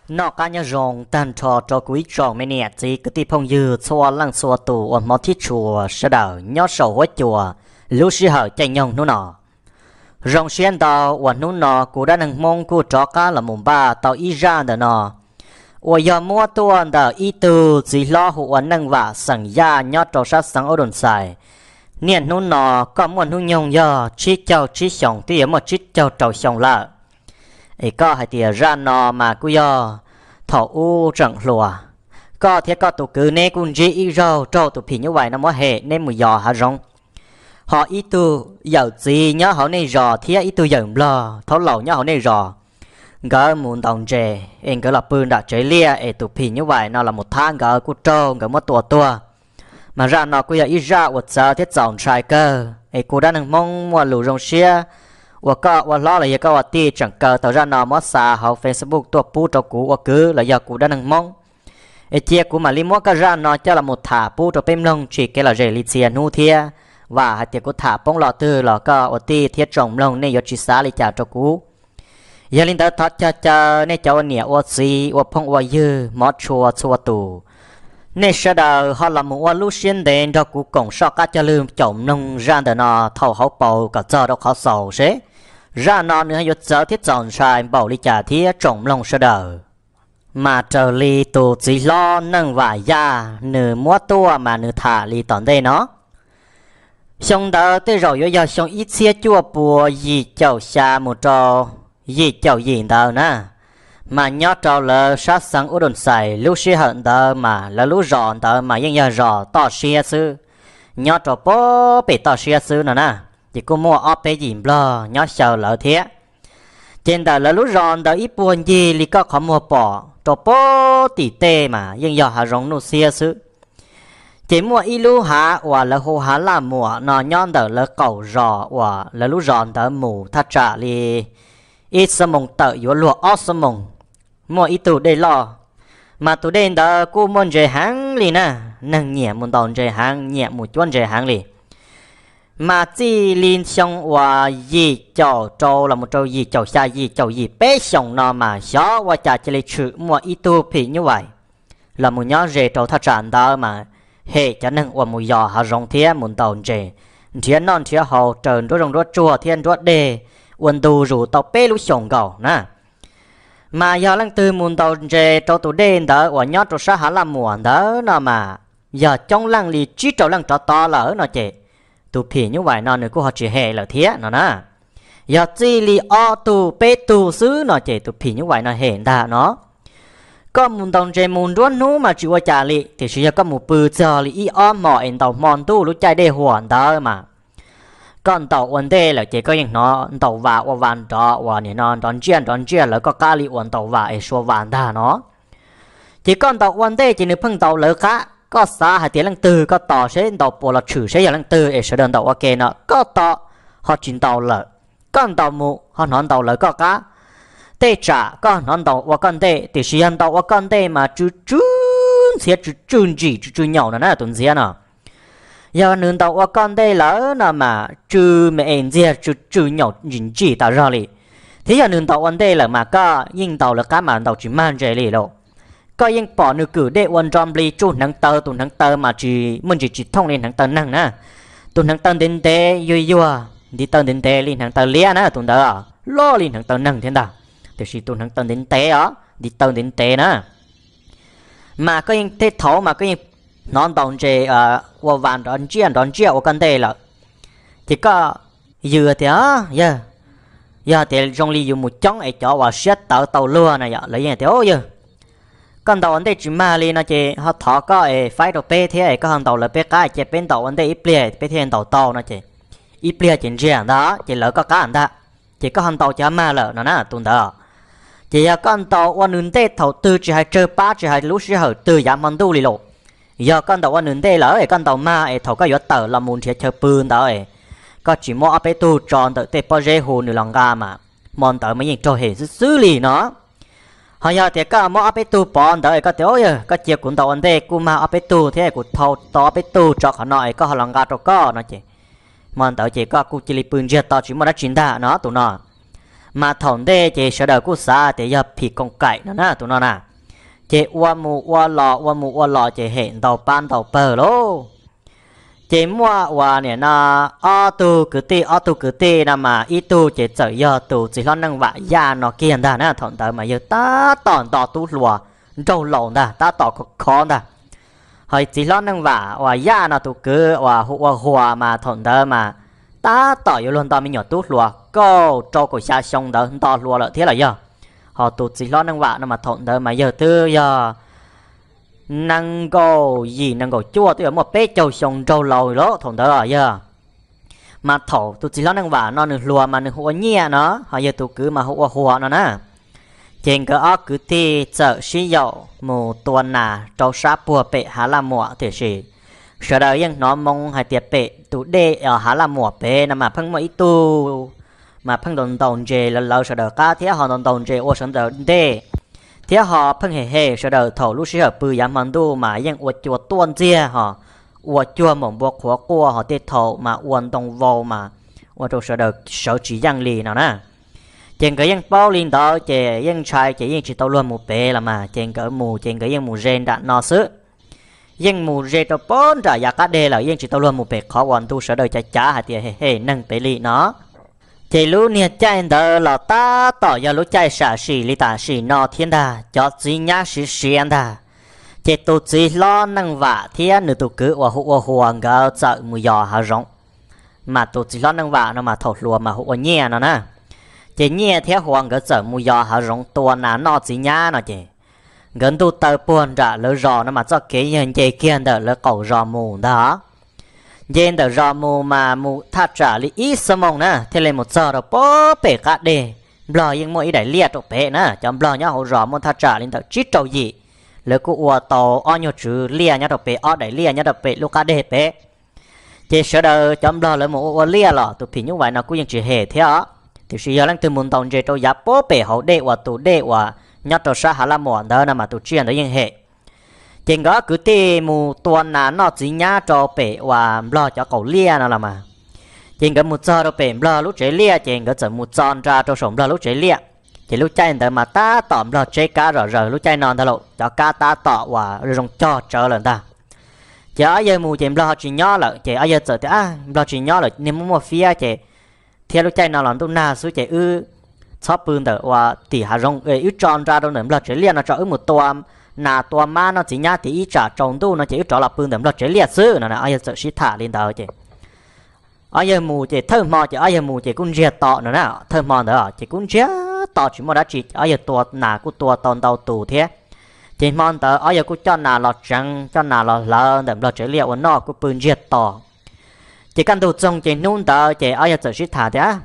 Noj qab nyob zoo tag nrho rau kuv ib tsoom me niam txiv kwv tij phooj ywg txhua leej txhua tus uas hmov thiab tshua sawv daws nyob saum huab cua lub sij hawm caij nyoog hnub no. Zoo siab ntau uas hnub no kuv dab neeg Hmoob kuj rov qab los mus npaj tau ib zaj ntawm no uas yog muab tuaj ntawm ib tug txiv hlob hu ua Neej Vam xeem Yaj nyob rau sab xeev Ub Dum Xais. Niaj hnub no koj muaj hnub nyoog yog tsib caug tsib xyoos twb yuav muaj tsib caug rau xyoo lawm. Es koj hais tias zaj no mas kuj yog thaum ub tseem hluas, koj thiab koj tus kwv neb kuj ntsib ib zaug raug tus phim nyuj vais no muab hem neb mus yos hav zoov. Ho ib tug yawm txiv nyob hauv nej zos thiab ib tug yawm nplog thaub laus nyob hauv nej zos, nkawd mus ntaus ntses es nkawd los pw nram tsev liaj es tus phim nyuj vais no los mus thab nkawd kuj raug nkawd muab tua tuag. Mas zaj no kuj yog ib zaj uas txawv thiab txaus ntshai kawg es kuv dab neeg Hmoob muaj lus zoo siab uas koj ua hlob los yog koj ua tij tseem kaw tau zaj no muab xa hauv Facebook tuaj pub rau kuv ua kwv los yog kuv dab neeg Hmoob. Es cia kuv mam li muab koj zaj no coj los mus tham pub rau peb mloog tsim kev lom zem li txhia hnub thiab. Vam hais tias kuv tham poob lo twg los koj ua tij thiab tsoom mloog nej yuav tsis xav li cas rau kuv. Yog li ntawd thov caw caw nej cov ua niam ua txiv ua phooj ua ywg hmov tshua txhua tus, nej sawv daws ho los mus ua lub siab ntev nrog kuv koom soj qab cog lw caum mloog zaj ntawm no thaum hauv paus kom txog rau qhov xaus seb zaj no nws ho yuav txawv thiab txaus ntshai npaum li cas thiab tsoom mloog sawv daws. Mas raws li tus txiv hlob Neej Vam Yaj nws muab tuaj mas nws tham li tom ntej no. Xyoo ntawd tej zaum yuav yog xyoo ib txhiab cuaj pua yim caum xya mus rau yim caum yim ntawd na, mas nyob rau lawv sab xeev Ub Dum Xais lub sij hawm ntawd mas lawv lub zos ntawd mas yeej yog zos toj siab xwb, nyob rau pem toj siab xwb no na. Ces kuj muaj ob peb yim nplog nyob xyaw lawv thiab. Ces ntawm lawv lub zos ntawd ib puag ncig li koj qhov muag pom rau pem tim tej mas yeej yog hav zoov nuj xiab xwb. Ces muaj ib lub hav uas lawv hu Hav Laj Muam no nyob ntawm lawv qaum zos uas lawv lub zos ntawd mus thaj tsam li ib xuab moos tawm yuav luag ob xuab moos, muaj ib tug dej loj. Mas tus dej ntawd kuj muaj ntses heev li na, neeg nyiam mus ntaus ntses heev, nyiam mus cuab ntses heev li. Mas txij li xyoo uas yim caum rau los mus rau yim caum xya yim caum yim peb xyoos no mas xyov ua cas cia li tshwm muaj ib tug phim nyuj vais los mus nyob ze rau thaj tsam ntawd mas hem cov neeg uas mus yos hav zoov thiab mus ntaus ntses, nrhiav noj nrhiav haus raws nruab zoov nruab tsuag thiab nruab dej ua ntu zus tau peb lub xyoos nkaus na. Mas yog leej twg mus ntaus ntses rau tus dej ntawd uas nyob rau sab Hav Laj Muam ntawd no mas yog coob leej li tsib rau leej rov tod lawm no ces tus phim nyuj vais no nws kuj ho tsis hem lawm thiab no na. Yog txij li ob tug peb tug xwb no ces tus phim nyuj vais no hem ntag no. Koj mus ntaus ntses mus nruab hnub mas tsis ua cas li, tiam sis yog koj mus pw txog li ib ob hmos es ntaus hmo ntuj lub caij dej huam ntawd mas koj ntaus ua ntej lawm ces koj yeej hnov ntaus vas ua vas nrov uas nim no nrov ntsiaj nrov ntsiaj lawv koj qab li uas ntaus vas es sua vas ntag no. Ces koj ntaus ua ntej ces nws pheej ntaus lawv qab, koj xav hais tias leej twg, koj tos seb ntaus puas los tshwm seb yog leej twg es sawv daws ntaus ua ke no, koj tos ho tsis ntaus lawm, koj ntaus mus ho hnov ntaus lawv koj qab. Tej tsam koj hnov ntaus ua koj ntej, tiam sis yog ntaus ua koj ntej mas tsw tsw ntxhiab, tsw tsw ntsim, tsw tsw nyaum no na tus ntxhiab no. Yog nws ntaus ua koj ntej lawm no mas tsw me es ntxiag, tsw tsw nyaum ntsim ntsim tas zog li. Thiab yog nws ntaus ua ntej lawm mas koj yeej ntaus lawv qab mas ntaus tsis mag ntses li lauj. Koj yeej pom nws kwm dej ua nro npli tsuj hneev taw, tus hneev taw mas tsis muaj ntsis tsis thooj li hneev taw neeg na. Tus hneev taw ntev ntev yuag yuag, ntiv taw ntev ntev li hneev taw liab na tus ntawd, loj li hneev taw neeg thiab ntag, tiam sis tus hneev taw ntev ntev os, ntiv taw ntev ntev na. Mas koj yeej, tej thaum mas koj yeej hnov ntaus ntses ua vas nrov ntsiaj nrov ntsiaj ua koj ntej lawm. Ces koj yws tias, yog, yog tias zoo li yus mus coob es cov uas siab tawv tau luag na yom, lawv yeej tias, o yawg, koj ntaus ua ntej tsis mag li no ces ho thov koj es faib rau peb thiab es koj ho ntaus lawv peb qab cia peb ntaus ua ntej ib pliag peb thiaj ntaus tau no ces ib pliag ces ntsiag ntag ces lawv koj qab ntag, ces koj ho ntaus ces ho mag lawm no na tus ntawd. Ces yog koj ntaus ua nws ntej thaum twg tsis hais tsawg pab tsis hais lub sij hawm twg yav hmo ntuj li lauj, yog koj ntaus ua nws ntej lawm es koj ntaus mag es thaum koj yuav tawm los mus nrhiav chaw pw ntawd es koj tsis muab ob peb tug tso ntawm tej pob zeb hu nws los nqa mas hmo ntawd mas yeej raug hem xwb xwb li no. Ho yog tias koj muab ob peb tug pov ntawd es koj tias, o yawg, koj cia kuv ntaus ua ntej kuj mag ob peb tug thiab kuv thau tau ob peb tug tso qhov no es koj ho los nqa rau koj no ces hmo ntawd ces koj kuj cia li pw ntsiag to tsis muaj dab tsi ntag no tus no. Mas thaum ntej ces sawv daws kuj xav tias yog phim koom kaim no na tus no na. Ces ua mus ua los ua mus ua los ces hem ntau pab ntau pawg lauj. Ces muaj uas nim no ob tug kwv tij, ob tug kwv tij no mas ib tug ces txawm yog tus txiv hlob Neej Vam Yaj no kiag ntag na. Thaum ntawd mas yawg tab tom nto tub hluas nraug laus ntag, tab tom khov khov ntag. Ho txiv hlob Neej Vam uas Yaj no tus kwv uas hu ua Huas mas thaum ntawd mas tab tom yuav luag nto me nyuam tub hluas kaum rau kaum xya xyoo ntawd nto hluas lawm thiab los yog. Ho tus txiv hlob Neej Vam no mas thaum ntawd mas yawg twb yog nees nkaum yim nees nkaum cuaj, twb yuav muaj peb caug xyoo nraug laus lawm thaum ntawd yog. Mas thaum tus txiv hlob Neej Vam no nws hluas mas nws hu ua Nyiaj no, ho yawg tus kwv mas hu ua Huas no na. Ces nkawd ob kwv tij txawm sib yaum mus tua nas rau sab puag pem Hav Laj Muam, tiam sis sawv daws yeej hnov moo hais tias pem tus dej Hav Laj Muam pem no mas pheej muaj ib tug mas pheej ntaus ntaus ntses lawv lawv sawv daws qab thiab ho ntaus ntaus ntses ua sawv daws ntej, thiab ho pheej hem hem sawv daws thaum lub sij hawm pw yav hmo ntuj mas yeej ua cua tuaj ntxiag ho ua cuag npaum npua qhuav quaj ho tej thaum mas ua ntoo vau mas ua rau sawv daws sawv tsis yeej li no na. Ces nkawd yeej paub li ntawd ces yeej ntshai ces yeej tsis tau luag mus pem los mas, ces nkawd mus ces nkawd yeej mus ze nram no xwb. Yeej mus ze rau pem nram yav qab deg lawm, yeej tsis tau luag mus pem qhov uas ntu sawv daws cav cav hais tias hem hem neeg pem li no. Ces lub niag caij ntawd los tab tom yog lub caij sam sim li tam sim no thiab ntag, cov txiv nyab siav siav ntag. Ces tus txiv hlob Neej Vam thiab nws tus kwv uas hu ua Huas nkawd txawm mus yos hav zoov. Mas tus txiv hlob Neej Vam no mas thaum hluas mas hu ua Nyiaj no na. Ces Nyiaj thiab Huas nkawd txawm mus yos hav zoov tua nas noj txiv nyab no ces nkawd ntuj taw puag nram lawv zos no mas txoj kev yog nce kiag ntawm lawv qaum zos mus ntag. Nce ntawm zos mus mas mus thaj tsam li ib xuab moos na thiaj li mus txog rau pem qab deg. Nplog yeej muaj ib daim liaj rau pem na, cov Nplog nyob hauv zos muaj thaj tsam li ntawm tsib rau yim, lawv kuj ua tau ob nyuag tswv liaj nyob rau pem, ob daim liaj nyob rau pem lub qab deg pem. Ces sawv daws cov Nplog lawv mus ua ua liaj los tus phim nyuj vais no kuj yeej tsis hem thiab os. Tiam sis yog leej twg mus ntaus ntses rau yav pem hauv dej uas tus dej uas nyob rau sab Hav Laj Muam ntawd no mas tus tsiaj ntawd yeej hem. Ces nkawd ob kwv tij mus tua nas noj txiv nyab rau pem uas Nplog cov qaum liaj no los mas. Ces nkawd mus txog rau pem Nplog lub tsev liaj ces nkawd txawm mus txo nra rau saum Nplog lub tsev liaj. Ces lub caij ntawd mas tab tom Nplog tseb kab zom zaws, lub caij no ntag lauj cov kab tab tom uas zoo cog tsawv lawm ntag. Ces ob yawg mus ces Nplog tsis nyob lawm ces ob yawg txawm tias, Nplog tsis nyob lawm, niag muaj muaj fiab ces thiab lub caij no los ntuj nag xwb ces wb txhob pw ntawm uas tim hav zoov, wb tso nra rau ntawm Nplog tsev liaj no tso, wb mus tua nas tua mab noj txiv nyab tim ib tsam tsaus ntuj no ces wb rov los pw ntawm Nplog tsev liaj xwb no. Ob yawg txawm sib tham li ntawd ces ob yawg mus ces thawj hmo ces ob yawg mus ces kuj ntsiag to no na, thawj hmo ntawd ces kuj ntsiag to tsis muaj dab tsi ces ob yawg tua nas kuj tua tau ntau tus thiab. Ces hmo ntawd ob yawg kuj coj nas los tseev, coj nas los hlawv ntawm Nplog tsev liaj ua noj kuj pw ntsiag to. Ces kaj ntug txoog ces hnub ntawd ces ob yawg txawm sib tham tias,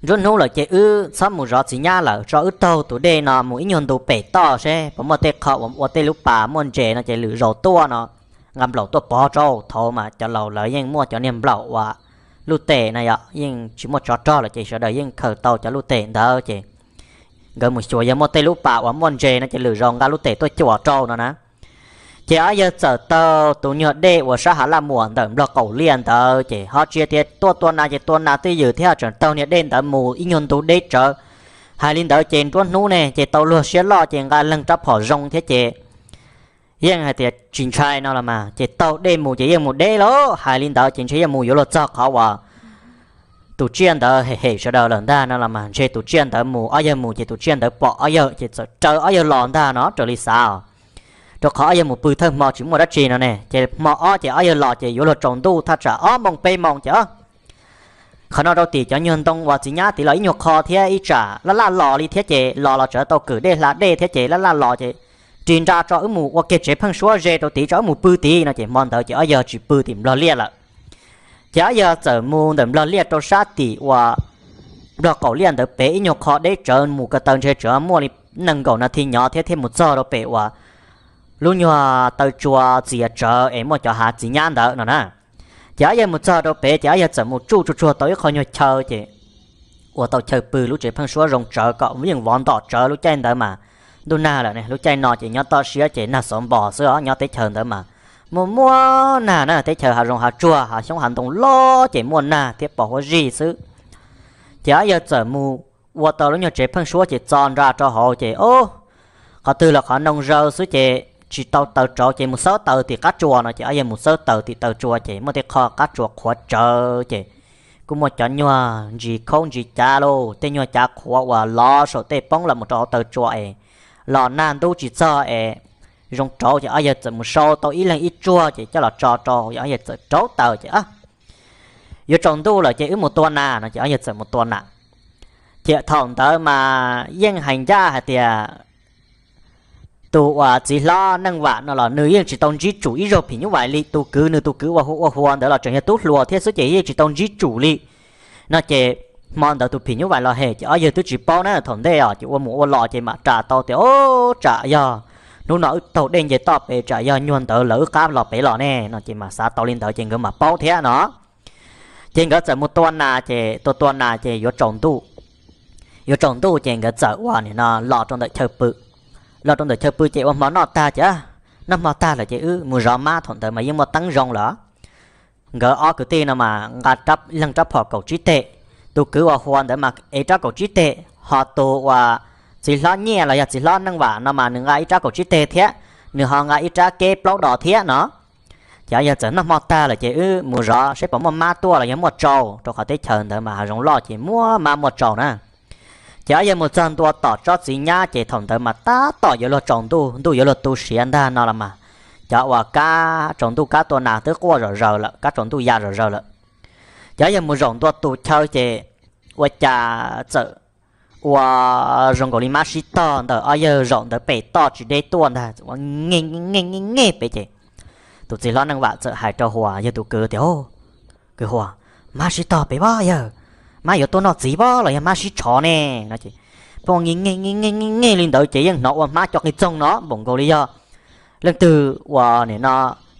Nruab hnub lawm ces wb txhob mus zov txiv nyab lawm, tso wb taug tus dej no mus ib nyuag ntu pem toj seb puas muaj tej qho uas ua tej lub pas muaj ntses no ces lwm zaus tuaj no nqa nplaum tuaj pov rau. Thaud mas cov laus lawv yeej muaj cov niag nplaum uas luj tes na yom, yeej tsis muaj tsov rog lawm ces sawv daws yeej khaws tau cov luj tes ntawd ces nkawd mus xyuas yog muaj tej lub pas uas muaj ntses no ces lwm zaus nqa lub tes tuaj cuam rau no na. Ces ob yawg txawm taug tus nyuag dej uas sab Hav Laj Muam ntawm Nplog qaum liaj ntawd ces ho tsis tias tuaj tua nas ces tua nas twj ywm thiab, tseem taug niag dej ntawd mus ib nyuag ntu deb tsawv. Hais li ntawd ces nruab hnub ne ces tau luag siab loj ces nqa leeg rab phom zoo thiab ces yeej hais tias tsis ntshai no los mas, ces taug dej mus ces yeej mus deb lauj. Hais li ntawd ces ntshe yeej mus yuav luag txog qhov uas tus tsiaj ntawd hem hem sawv daws lawm ntag no los mas, ntshe tus tsiaj ntawd mus, ob yawg mus ces tus tsiaj ntawd pom ob yawg ces txawm raws ob yawg los ntag no raws li xav. Rau qhov ob yawg mus pw thawj hmo tsis muaj dab tsi no ne, ces hmo ob ces ob yawg los ces yuav luag tsaus ntuj thaj tsam ob moos peb moos ces qhov no rau tim cov nyuag ntoo uas txiv nyab tid los ib nyuag qho thiab ib tsam laj laj los li thiab ces los los tseem tau kwm dej hla dej thiab ces laj laj los ces ris nra tso wb mus ua kiag tsev pheeb suab ze rau tid tso wb mus pw tid no ces hmo ntawd ces ob yawg tsis pw tim Nplog liaj lawm. Ces ob yawg txawm mus ntawm Nplog liaj rau sab tim uas Nplog qaum liaj ntawd pem ib nyuag qho deb tsawv, mus ko taw ntshe tseem muaj li nees nkaum nas this nyov thiab thiaj mus txog rau pem uas lub nyuag taw tsua txias tsawv es muaj cov hav txiv nyab ntawd no na. Ces ob yawg mus txog rau pem ces ob yawg txawm mus tsuj tsuag tsuag tau ib qho nyuag chaw ces ua tau chaw pw lub tsev pheeb suab zoo tsawv kom yeej vov ntom tsawv. Lub caij ntawd mas ntuj nag lawm ne, lub caij no ces nyob toj siab ces nag xov npos xwb os, nyob teb chaws ntawd mas muaj muaj nag na, teb chaws hav zoov hav tsuag hav xyoob hav ntoo loj ces muaj nag thiab pos huab zij xwb. Ces ob yawg txawm mus ua tau lub nyuag tsev pheeb suab ces txo nra rau hauv ces, o, qhov twg los qhov noo zaws xwb ces tsis tau taws rauv ces mus xawb taws tim qab tsua no ces ob yawg mus xawb taws tim taw tsua ces muaj tej qho qab tsua qhuav tsawv ces kuj muaj cov nyuag ntsis khaub ntsis cav lauj, tej nyuag cav qhuav uas lov saum tej poob los mus rau hauv taw tsua es los nag ntub tsis txog es zoo rauv ces ob yawg txawm mus sau tau ib leeg ib tsuag ces coj los tso rau, ob yawg txawm rauv taws ces, yuav tsaus ntuj lawm ces wb mus tua nas no ces ob yawg txawm mus tua nas. Ces thaum ntawd mas yeej hais ncaj hais tias tus uas txiv hlob Neej Vam no los nws yeej tsis tau ntsib tsum ib zaug phim nyuj vais li, tus kwv nws tus kwv ua hu ua hua ntawd los tseem yog tub hluas thiab xwb ces yeej tsis tau ntsib tsum li no ces hmo ntawd tus phim nyuj vais los hem ces ob yawg twb tsis paub na, thaum ntej os ces ua mus ua los ces mam ras tau tias, o, tsam yog hnub no wb taug dej nce toj pem tsam yog nyuag ntawd lawv wb qab los pem los ne no ces mam xav tau li ntawd ces nkawd mam paub thiab no. Ces nkawd txawm mus tua nas ces tua tua nas ces yuav tsaus ntuj, yuav tsaus ntuj ces nkawd txawm ua nim no los rau ntawm chaw pw. Los rau ntawm chaw pw ces ua hmo noj tag ces, noj hmo tag lawm ces wb mus zov mab, thaum ntawd mas yeej muaj teeb zoo lawm. Nkawd ob kwv tij no mas nqa leeg rab phom kaum tsib teg, tus kwv uas hua ntawd mas ev rab kaum tsib teg, ho tus uas txiv hlob Nyiaj los yog txiv hlob Neej Vam no mas nws nqa ib rab kaum tsib teg thiab, nws ho nqa ib rab keb plaub dos thiab no. Ces ob yawg txawm noj hmo tag lawm ces wb mus zov saib puas muaj mab tuaj los yog muaj tsau, rau qhov teb chaws ntawd mas hav zoov loj ces muaj mab muaj tsau na. Ces ob yawg mus txog ntua tom tsob txiv nyab ces thaum ntawd mas tab tom yuav luag tsaus ntuj, ntuj yuav luag tu siav ntag no los mas cov uas kab tsaus ntuj kab tua nas twb quaj zom zaws lawm, kab tsaus ntuj ya zom zaws lawm. Ces ob yawg mus zaum ntua tus chaw ces ua cas txawm ua zoo nkaus li mab sib tog ntawm ob yawg zaum ntawd pem toj tsis deb tuaj ntag, ua nge nge nge pem ces tus txiv hlob Neej Vam txawm hais rau Huas yawg tus kwv tias, kwv Huas, mab sib tog pem pob yawg, mab yuav tuaj noj txiv pob los yog mab sib tshov ne no ces pheej ua nge nge nge nge li ntawd ces yeej hnov ua hmab co qis txoog no npaum nkaus li yog leej twg uas nim no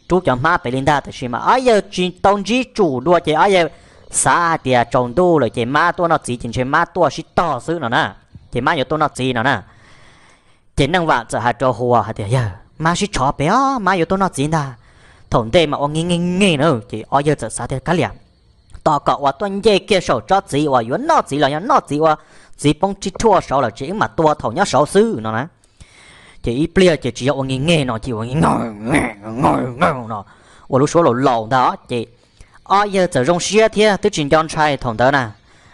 rub cov hmab pem li ntag, tiam sis mas ob yawg tsis tau ntsib tsum dua ces ob yawg xav hais tias tsaus ntuj lawm ces mab tuaj noj txiv ces ntshe mab tuaj sib tog xwb no na, ces mab yuav tuaj noj txiv no na. Ces Neej Vam txawm hais rau Huas hais tias, yawg, mab sib tshov pem os, mab yuav tuaj noj txiv ntag. Thaum ntej mas ua nge nge nge na ces ob yawg txawm xav tias kav liam, tos kom uas tuaj nce kiag saum tsob txiv uas yuav noj txiv los yog noj txiv ua txiv poob rib rhuaj saud lawm ces wb mam tua thaum nyob saud xwb no na. Ces ib pliag ces tsis yog ua nge nge no ces ua nge nge no, ua lub suab laus laus ntag ces ob yawg txawm zoo siab thiab twb tsis nco ntshai thaum ntawd na.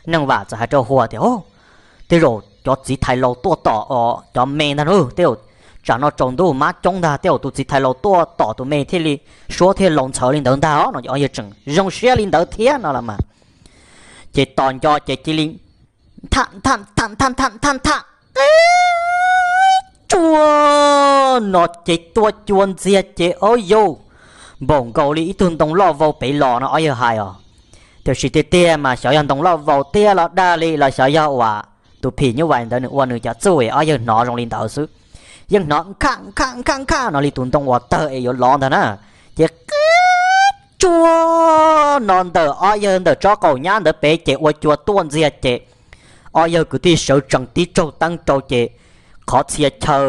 Neej Vam txawm hais rau Huas tias, o, tej zaum cov txiv thais laus tuaj tom cov me ntag na, tej zaum tsam no tsaus ntuj mab coob ntag, tej zaum tus txiv thais laus tuaj tom tus me thiaj li suab thiaj laus ntxhawv li ntawd ntag os no ces ob yawg tseem zoo siab li ntawd thiab no los mas. Ces tos nco ces cia li nthaj nthaj nthaj nthaj nthaj nthaj nthaj, qib tsua no ces tua cua ntxiag ces ob yawg, npaum nkaus li ib tug ntoo loj vau pem los no ob yawg hais os. Tiam sis tiag tiag mas xyov yog ntoo loj vau tiag los dag li los xyov yog uas tus phim nyuj vais ntawd nws ua nws cov txuj es ob yawg hnov zoo li ntawd xwb. Yeej hnov nkhaj nkhaj nkhaj nkhaj no li tus ntoo uas tawg es yuav lov ntag na. Ces qib tsua no ntawm ob yawg ntawm tsob qaum nyab ntawd pem ces ua cua tuaj ntxiag ces ob yawg kwv tij sawv tsees tib tsaug teeb rau ces qhov txhia chaw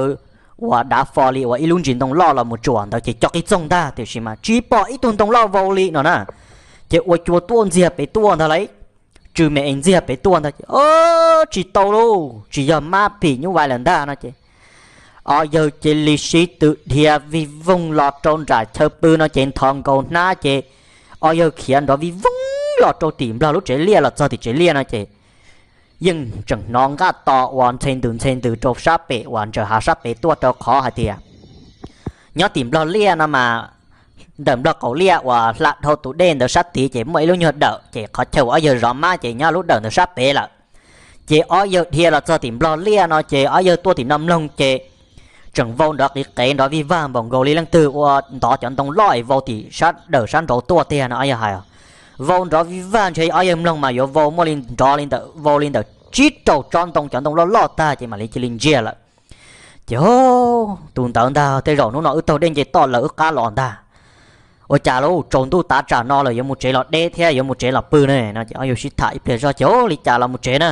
uas dav fo li uas ib lub ntsis ntoo loj los mus tsuam ntawd ces co qis txoog ntag, tiam sis mas tsis pom ib tug ntoo loj vau li no na. Ces ua cua tuaj ntxiag pem tuaj ntag lauj, tsw me es ntxiag pem tuaj ntag ces, o, tsis tau lauj, tsis yog mab phim nyuj vais lawm ntag no ces ob yawg cia li sib tw dhia vij voog los rau nram chaw pw no ces nthos nkaus hnab ces ob yawg khiav nrov vij voog los rau tim nplog lub tsev liaj los txog tim tsev liaj no ces yeej tseem hnov nqaj to uas ntxhe ntws ntxhe ntws rau sab pem uas ntsaws hav sab pem tuaj rau qhov hais tias nyob tim nplog liaj no mas ntawm nplog qaum liaj uas hla dhau tus dej ntawd sab tid ces muaj ib lub nyuag dawm ces qhov chaw uas ob yawg zov mab ces nyob lub dawm ntawd sab pem lawm. Ces ob yawg dhia los txog tim nplog liaj no ces ob yawg tuaj tim no mloog ces tseem vau nrov qiv qev nrov vij vag npaum nkaus li leej twg ua ntov cov ntoo loj es vau tim sab dawm sab nraud tuaj tiag no ob yawg hais. Vau nrov vij vag ntshe ob yawg mloog mas yuav vau muaj li nrov li ntawm, vau li ntawm tsib rau tsob ntoo, cov ntoo loj loj tag ces mam li cia li ntsiag lawm. Ces tus ntawd ntag, tej zaum hnub no wb taug dej nce toj lawv wb qab los ntag. Ua cas lauj, tsaus ntuj tav tsam no lawm yuav mus tsev los deb thiab yuav mus tsev los pw ne no ces ob yawg sib tham ib pliag zog ces, o, li cas los mus tsev na.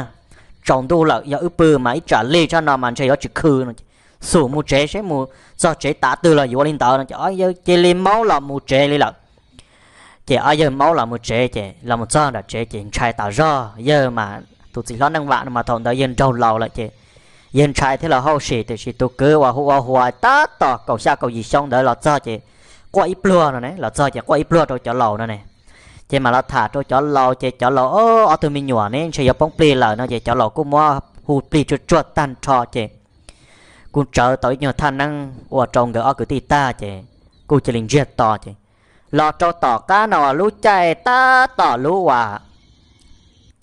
Tsaus ntuj lawm yog wb pw mas ib tsam lig tshaj no mas ntshe yuav tsis khw no ces xum mus tsev seb mus txog tsev tav twg los yuav li ntawd no ces ob yawg cia li maub los mus tsev li lawm. Ces ob yawg maub los mus tsev ces los mus txog nram tsev ces ntshai tas zog, yawg mas Tus txiv hlob Neej Vam no mas thaum ntawd yawg nraug laus lawm ces yawg ntshai thiab los hauj sim, tiam sis tus kwv uas hu ua Huas tab tom kaum xya kaum yim xyoo ntawd los txog ces quaj ib pluag no ne, los txog ces quaj ib pluag rau cov laus no ne. Ces mam los tham rau cov laus ces cov laus, ob tug me nyuam ne ntshe yuav poob plig lawm no ces cov laus kuj muab hu plig tsuag tsuag tag nrho ces kuj tsawv tau ib nyuag thaj neeb ua rau nkawd ob kwv tij tag ces kuj cia li ntsiag to ces los rau tom qab no lub caij tab tom lub uas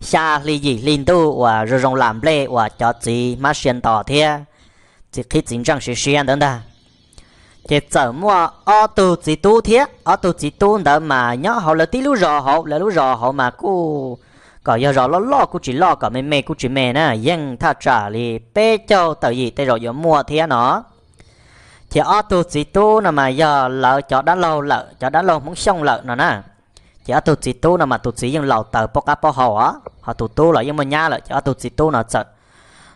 xya hli yim hli ntuj uas zoo zoo lam nplej uas cov txiv hmab sia ntos thiab txiv qhib txiv ntseej siav siav ntawd ntag. Ces txawm muaj ob tug txiv tub thiab, ob tug txiv tub ntawd mas nyob hauv lawv tib lub zos hauv, lawv lub zos hauv mas kuj kom yog zos loj loj kuj tsis loj, kom me me kuj tsis me na, yeej thaj tsam li peb caug tawm yim tej zaum yuav muaj thiab no. Ces ob tug txiv tub no mas yog lawv cov dab laug lawm, cov dab laug Hmoob Xyooj lawm no na. Ces ob tug txiv tub no mas tus txiv yeej laus taws paub qab paub hau os, ho tus tub los yeej muaj nyab lawm. Ces ob tug txiv tub no txawm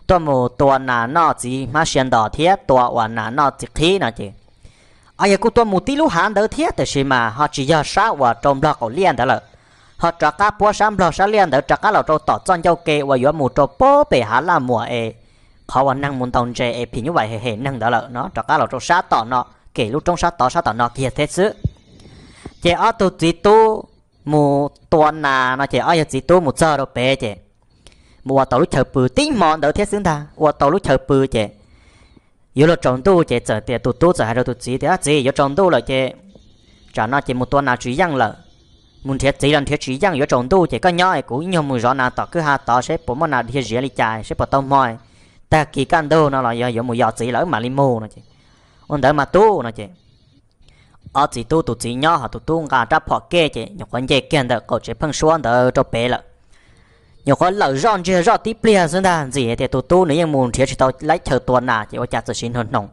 tuaj mus tua nas noj txiv hmab sia ntos thiab tua uas nas noj txiv qhib no ces ob yawg kuj tuaj mus tib lub hav ntawd thiab, tiam sis mas ho tsis yog sab uas rau nplog qaum liaj ntawd lawm, ho rov qab puab sab nplog sab liaj ntawd rov qab los rau tom txoj ncauj ke uas yuav mus rau puag pem hav laj muas es qhov uas neeg mus ntaus ntses es phim nyuj vais hem hem neeg ntawd lawm no, rov qab los rau sab tom no, kem lub roob sab tod sab tom no kiag thiab xwb. Ces ob tug txiv tub mus tua nas no ces ob yawg txiv tub mus txog rau pem ces mus ua tau lub chaw pw tib hmo ntawd thiab xwb ntag, ua tau lub chaw pw ces yuav luag tsaus ntuj ces txawm tias tus tub txawm hais rau tus txiv tias, Txiv, yuav tsaus ntuj lawm ces tsam no ces mus tua nas tsis yeej lawm, mus nrhiav txiv los nrhiav tsis yeej, yuav tsaus ntuj ces koj nyob es kuv ib nyuag mus zov nas tom kwj ha tod seb puas muaj nas dhia ziav li cas seb puas tau hmo, tag kis kaj ntug no los yog yuav mus yos txiv lawm mam li mus no ces, Ua ntawd mas tub no ces ob txiv tub, tus txiv nyob ho tus tub nqa rab phom kev ces nyuam qhuav nce kiag ntawm qaum tsev pheeb suab ntawd rau pem lawm. Nyuam qhuav lawm zoj ntsiag zoj tib pliag xwb ntag, ntxim tias tus tub nws yeej mus nrhiav tsis tau lab chaw tua nas ces ua cas txawm siv hnoos hnoos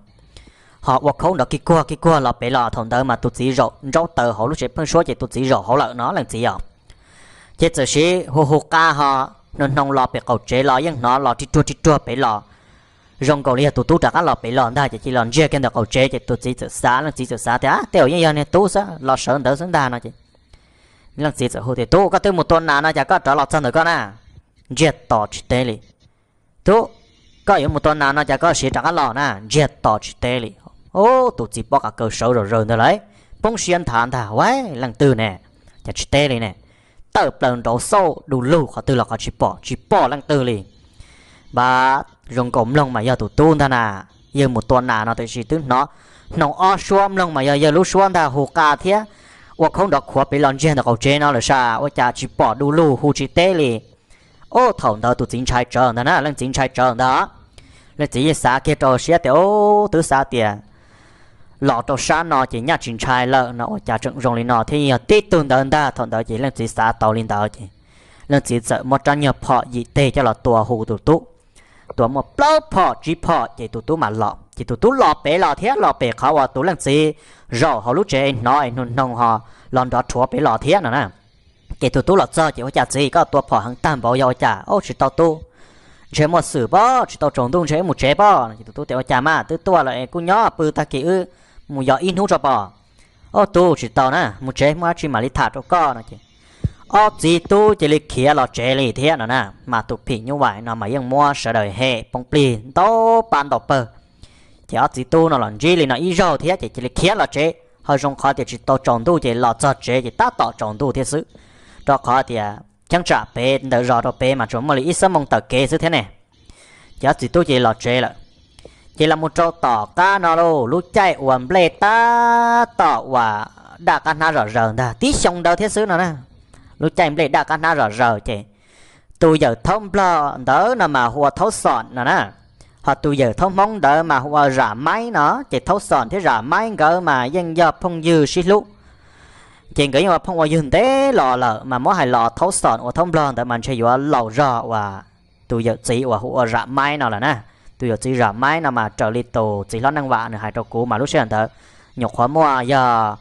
ho ua khaub nrov kig kuag kig kuag los pem los. Thaum ntawd mas tus txiv zaum ntsaub taws hauv lub tsev pheeb suab ces tus txiv zaum hauv lawm no leej txiv os. Ces txawm siv hu hu qa ho hnoos hnoos los pem qaum tsev los yeej hnov los ri ruag ri ruag pem los, zoo nkaus li yog tus tub rov qab los pem los ntag ces cia li los ntsiag kiag ntawm qaum tsev ces tus txiv txawm xav, leej txiv txawm xav tias, Tej zaum yeej yog niag tub xwb los sawv ntawd xwb ntag no ces leej txiv txawm hu tias, Tub, koj twb mus tua nas no cas koj rov los txog ntawm koj na? Ntsiag to tsis teb li. Tub, koj yuav mus tua nas no cas koj siv rov qab los na? Ntsiag to tsis teb li. Ub, tus txiv pob qa kaw sawv zom zaws ntag lauj, poob siab nthav ntag, Ua, leej twg ne? Cas tsis teb li ne? Tawm plaws nraud xauj du lug qhov twg los qhov tsis pom, tsis pom leej twg li. Npab, zoo nkaus mloog mas yog tus tub ntag na, yawg mus tua nas no tiam sis twb hnov hnoos ob suab, mloog mas yog yawg lub suab ntag hu qa thiab ua khaub nrov khuav pem los ntsiag ntawm qaum tsev no lawm sas, ua cas tsis pom du lug hu tsis teb li. Ub, thaum ntawd tus txiv ntshai tsawv ntag na, leej txiv ntshai tsawv ntag. Leej txiv yeej xav kiag rau siab tias, Ub, twb xav tias los rau sab no ces nyaj tsis ntshai lawm no ua cas tseem zoo li no thiab, yog tib tug ntawd ntag. Thaum ntawd ces leej txiv xav tau li ntawd ces leej txiv txawm muab rab nyuag phom yim teg coj los tua hu tus tub. Tua muaj plaub phom tsib phom ces tus tub mam los. Ces tus tub los pem los thiab, los pem qhov uas tus leej txiv zaum hauv lub tsev hnov es hnoos hnoos ho los nrov rhuav pem los thiab no na. Ces tus tub los txog ces, Ua cas txiv, koj tua phom heev tag npaum yog ua cas? Ub, tsis tau tub, ntshe muaj xwm pob, tsis tau tsaus ntuj ntshe wb mus tsev pob no. Ces tus tub tias, Ua cas mas twb tuaj lawm es kuj nyob pw tag kis wb mus yos ib hnub tso pom. Ob tug, Tsis tau na, mus tsev muaj dab tsi mam li tham rau koj no ces ob txiv tub cia li khiav los tsev li thiab no na. Mas tus phim nyuj vais no mas yeej muab sawv daws hem poob plig ntau pab ntau pawg. Ces ob txiv tub no los ntsib li no ib zaug thiab ces cia li khiav los tsev, ho zoo qhov tias tsis tau tsaus ntuj ces los txog tsev ces tab tom tsaus ntuj thiab xwb, rau qhov tias cheeb tsam pem ntawm zos rau pem mas tsuas muaj li ib xuab moos taw kev xwb thiab ne. Ces ob txiv tub cia li los tsev lawm. Ces los mus rau tom qab no lauj, lub caij uas nplej tab tom uas daj qab hnab zom zaws ntag, tib xyoo ntawd thiab xwb no na. Lub caij nplej daj qab hnab zom zaws ces tus yawm thaub nplog ntawd no mas hu ua Thaub Xom no na, ho tus yawm thaub hmoob ntawd mas hu ua Zam Maib no. Ces Thaub Xom thiab Zam Maib nkawd mas yeej yog phooj ywg sib hlub, ces nkawd yeej ua phooj ua ywg ntev los lawm, mas muab hais los Thaub Xom uas thaub nplog ntawd mas ntshe yuav laus zog uas tus yawm txiv uas hu ua Zam Maib no lawm na. Tus yawm txiv Zam Maib no mas raws li tus txiv hlob Neej Vam nws hais rau kuv mas lub sij hawm ntawd nyuam qhuav muaj yog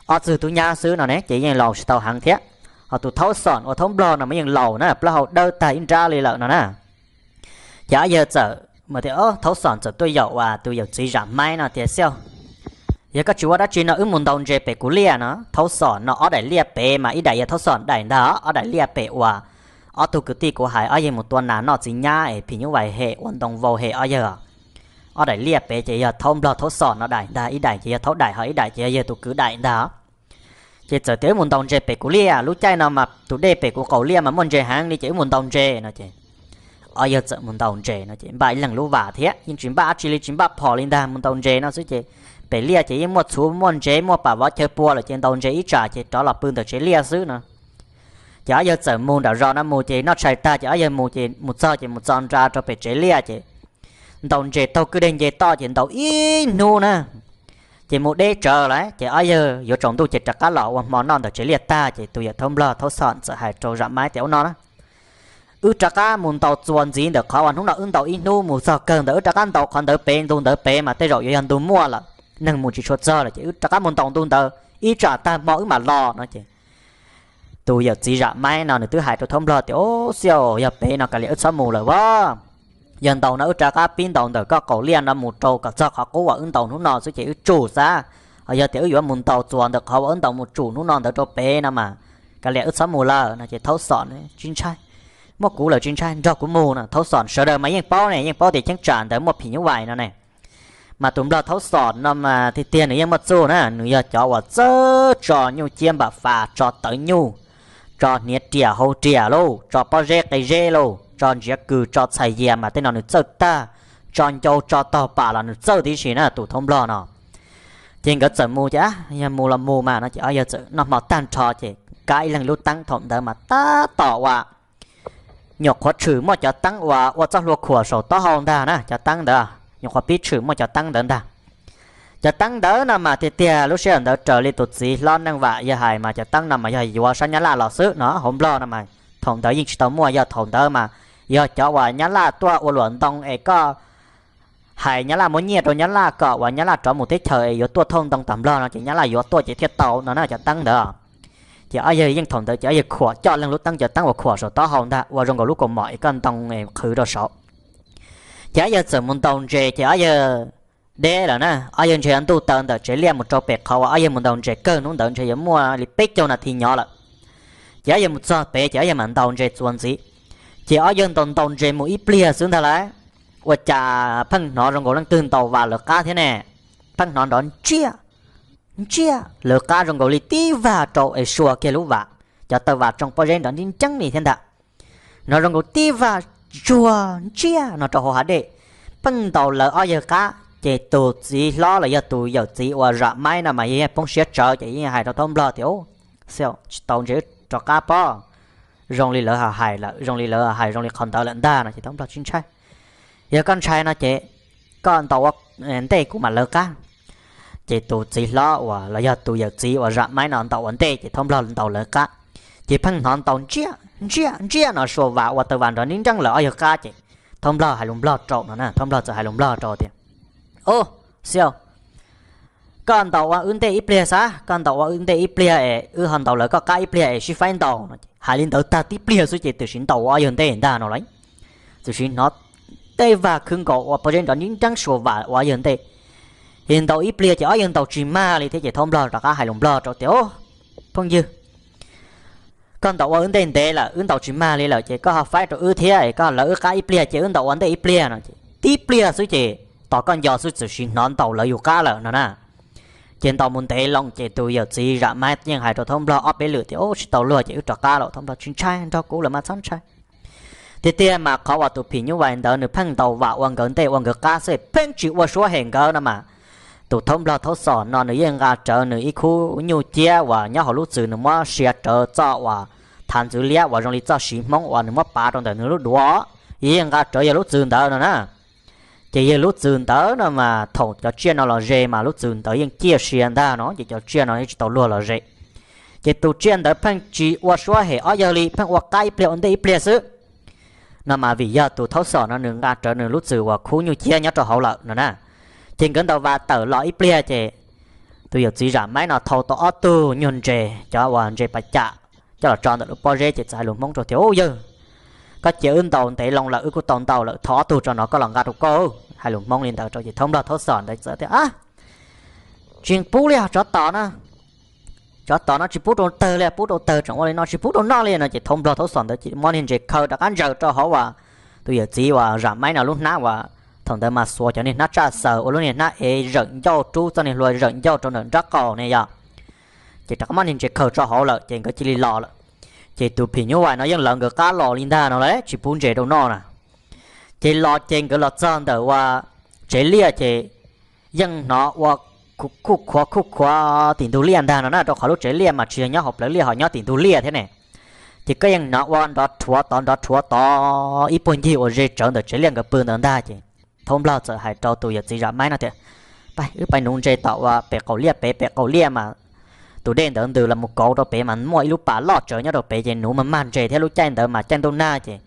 ob txwg tub nyab xwb no ne, ces yeej laus tsis tau heev thiab. Ho tus Thaub Xom uas thaub nplog no mas yeej laus na, plaub hau dawb tag ib nrab li lawm no na. Ces ob yawg txawm, Thaub Xom txawm tuaj yaum uas tus yawm txiv Zam Maib no tias, Xib, yog koj tsis ua dab tsi no wb mus ntaus ntses pem kuv liaj no. Thaub Xom no ob daim liaj pem mas ib daim yog Thaub Xom daim ntag, ob daim liaj pem uas ob tug kwv tij kuv hais, ob yawg mus tua nas noj txiv nyab es phim nyuj vais hem ua ntoo vau hem ob yawg. Ob daim liaj pem ces yog thaub nplog thaub xom no daim ntag, ib daim ces yog thaub daim, ho ib daim ces yog yawg tus kwv daim ntag. Ces txawm tias wb mus ntaus ntses pem kuv liaj, lub caij no mas tus dej pem kuv qaum liaj mas muaj ntses heev li, ces wb mus ntaus ntses no ces ob yawg txawm mus ntaus ntses no ces npaj ib leeg lub vas thiab, yeej tsis npaj dab tsi li, tsis npaj phom li ntag, mus ntaus ntses no xwb ces pem liaj ces yeej muaj txhuv muaj ntses muaj pam vov chaw pua lawm, ces ntaus ntses ib tsam ces rov los pw ntawm tsev liaj xwb no. Ces ob yawg txawm mus nram zos no mus ces noj tshais tag ces ob yawg mus ces mus txog ces mus txog nra rau pem tsev liaj ces ntaus ntses taug kwj deg nce toj ces ntaus ib hnub na, ces mus deb tsawv lawm ces ob yawg yuav tsaus ntuj ces rov qab los ua hmo noj ntawm tsev liaj tag ces tus yawm thaub nplog thaub xom txawm hais rau Zam Maib tias ua no na, wb rov qab mus ntaus txuas ntxiv ntawm qhov uas hnub no wb ntaus ib hnub mus txog kawg ntawd, wb rov qab ntaus qhov ntawd pem, ntu ntawd pem mas tej zaum yuav yog ntu muaj lawm, neeg mus tsis tshua txog lawm ces wb rov qab mus ntaus ntu ntawd ib tsam tag hmo wb mam los no ces tus yawm txiv Zam Maib no nws twb hais rau thaub nplog tias, Ub, xib aw, yog pem no kav liam wb txhob mus lawm as. Yog ntaus no wb rov qab pib ntaus ntawm koj qaum liaj no mus rau kom txog qhov qub uas wb ntaus hnub no xwb ces wb tsum xwb. Ho yog tias wb yuav mus ntaus txuas ntawm qhov uas wb ntaus mus tsum hnub no ntawd rau pem no mas kav liam wb txhob mus lawm no ces thaub xom tsis ntshai, muaj kuv lawm tsis ntshai, nrog kuv mus no. Thaub xom sawv daws mas yeej paub ne, yeej paub tias cheeb tsam ntawd muaj phim nyuj vais no ne. Mas tus nplog thaub xom no mas tiag tiag nws yeej muaj txuj na, nws yog cov uas txawj tso nyuj ciab npam fas, tso tawv nyuj, tso hniav riam hau riam lauj, tso pob zeb qe zeb lauj, tso ntsiav kws, tso txhais yias mas tej no nws txawj tag, tso ncau tso taug pam los nws txawj tib si na tus thaub nplog no. Ces nkawd txawm mus ces yog mus los mus mas no ces ob yawg txawm noj hmo tag nrho ces kab ib leeg lub teeb. Thaum ntawd mas tab tom uas nyuam qhuav tshwm muaj cov teeb uas ua txoj hlua khuam saum taub hau ntag na, cov teeb ntawd nyuam qhuav pib tshwm muaj cov teeb ntawd ntag. Cov teeb ntawd no mas tiag tiag lub sij hawm ntawd raws li tus txiv hlob Neej Vam yawg hais mas cov teeb no mas yog yuav sab Nyab Laj los xwb no, hauv Nplog no mas thaum ntawd yeej tsis tau muaj, yog thaum ntawd mas yog cov uas Nyab Laj tuaj ua luam ntoo es koj hais Nyab Laj muab nyiaj rau Nyab Laj kom uas Nyab Laj rov mus teb chaws es yuav tuaj thauj ntoo tom Nplog no ces Nyab Laj yuav tuaj ces thiaj tau no na cov teeb ntawd. Ces ob yawg yeej thaum ntawd ces ob yawg khuam coj leej lub teeb, cov teeb uas khuam saum taub hau ntag ua zoo nkaus lub kaus mom es koj ntoo qhwv rau saud. Ces ob yawg txawm mus ntaus ntses ces ob yawg deb lawm na, ob yawg ntshe yuav ntuj taw ntawm tsev liaj mus rau pem qhov uas ob yawg mus ntaus ntses kawg hnub ntawd ntshe yuav muaj li peb caug nas this nyov lawm. Ces ob yawg mus txog pem ces ob yawg mam ntaus ntses txuas ntxiv. Ces ob yawg ntaus ntaus ntses mus ib pliag xwb ntag lauj, ua cas pheej hnov zoo nkaus leej twg ntaus vas lawv qab thiab ne. Pheej hnov nrov ntsiaj ntsiaj lawv qab zoo nkaus li tib vag rau es sua kiag lub vas, cov taw vas tsoo pob zeb nrov nrib nreeb li thiab ntag. Hnov zoo nkaus tib vag tsuag ntsiaj no rau hauv hav dej. Pheej ntaus lawv ob yawg qab ces tus txiv hlob los yog tus yawm txiv uas Zam Maib no mas yeej poob siab tsawv ces yeej hais rau thaub Nplog tias, Ub, xib aw, tsis tau ntses, rov qab pob. Zoo li lawv hais lawm, zoo li lawv hais zoo li qhov ntawd lawm ntag no ces thaub Nplog tsis ntshai. Yog koj ntshai no ces koj ntaus ua ntej kuv mam lawv qab. Ces tus txiv hlob uas los yog tus yawm txiv uas Zam Maib no ntaus ua ntej ces thaub Nplog ntaus lawv qab. Ces pheej hnov ntaus ntsiaj ntsiaj ntsiaj no sua vas ua taw vas nrov nrib nreeb lawv ob yawg qab ces thaub Nplog hais lus Nplog rau no na, thaub Nplog txawm hais lus Nplog rau tias, Ub, xib aw, koj ntaus ua wb ntej ib pliag xav, koj ntaus ua wb ntej ib pliag es wb ho ntaus lawv koj qab ib pliag es sib faib ntaus no. Hais li ntawd tag tib pliag xwb ces tam sim ntaus ua ob yawg ntej ntag no lauj. Tam sim hnov tej vag khwv nkaus ua pob zeb nrov nrib nreeb sua vas ua ob yawg ntej. Ces ntaus ib pliag ces ob yawg ntaus tsis mag li thiab ces thaub Nplog rov qab hais lus Nplog rau tias, Ub, phooj ywg, koj ntaus ua wb ntej ntev lawm, wb ntaus tsis mag li lawm ces koj ho faib rau wb thiab es koj lawv wb qab ib pliag ces wb ntaus ua ntej ib pliag no ces tib pliag xwb ces tos koj nco xwb tam sim hnov ntaus lawv yus qab lawm no na. Ces ntaus mus ntev loo ces tus yawm txiv Zam Maib yeej hais rau thaub Nplog ob peb lwm tias, Ub, tsis tau luag ces wb rov qab lawm, thaub Nplog tsis ntshai, nrog kuv lawm mas txhob ntshai. Tiag tiag mas qhov uas tus phim nyuj vais ntawd nws pheej ntaus vam ua nkawd ntej ua nkawd qab xwb pheej tsis ua suab hem nkawd no mas, tus thaub Nplog thaub Xom no nws yeej nqa rawv nws ib khub nyuj ciab uas nyob hauv lub txwm nws muab sia rawv txoj uas thav ntxwv liab uas zoo li txoj siv Hmoob uas nws muab pav rau ntawm nws lub duav, yeej nqa rawv yawg lub txwm ntawd no na. Ces yawg lub txwm ntawd no mas thaum cov tsiaj no los ze mas lub txwm ntawd yeej ciaj sia ntag no ces cov tsiaj no yeej tsis tau luag los ze. Ces tus tsiaj ntawd pheej tsis ua suab hem ob yawg li, pheej ua qab ib pliag ua ntej ib pliag xwb. No mas vim yog tus thaub Xom no nws nqa rawv nws lub txwm uas khub nyuj ciab nyob rau hauv lawm no na. Ces nkawd ntaus vas tawm los ib pliag ces tus yawm txiv Zam Maib no thau tau ob tug nyuag ntses, cov uas ntses pas cam, coj los tso ntawm lub pob zeb ces txawm hais lus Hmoob rau tias, Ub yawg, koj cia wb ntaus ntev loo lawm wb kuj tau ntaus lawm, thau ob tug tso no koj los nqa rau koj. Hais lus Hmoob li ntawd rau ces thaub Nplog thaub Xom ntawd txawm tias, Ab, tsis pub li os, tsov tom na, Tsov tom no tsis pub rau tawg li, pub rau tawg tseem ua li no, tsis pub rau noj li no ces thaum nplog thaum xom ntawd ces muab niag ntses khaws rov qab ntsaws rau hauv uas tus yawm txiv uas zam maib no lub hnab uas thaum ntawd mas xuas cov niag hnab tsaj xaws ua lub niag hnab ev zawm ncauj, rub txoj niag hlua zawm ncauj rau ntawm nraub qaum ne yog. Ces rov qab muab niag ntses khaws tso hauv lawm ces nkawd cia li los lawm. Ces tus phim nyuj vais no yeej lawv nkawd qab los li ntag no las, tsis pub ntses rau noj na. Ces los ces nkawd los txog ntawm ua tsev liaj ces yeej hnov ua khuj khuav khuj khuav tim ntug liaj ntag no na, rau qhov lub tsev liaj mas tsis yog nyob hauv plawv liaj, ho nyob tim ntug liaj thiab ne. Ces koj yeej hnov ua nrov rhuav tod nrov rhuav tod ib puag ncig uas ze tsawv ntawm tsev liaj nkawd pw ntawd ntag ces thaum nplog txawm hais rau tus yawm txiv zam maib no tias, Pab wb pais nuv ntses tom uas pem qaum liaj pem, pem qaum liaj mas tus dej ntawd ntws los mus kauv rau pem mas muaj ib lub pas loj tsawv nyob rau pem ces nuv mas mag ntses thiab lub caij ntawd mas caij ntuj nag ces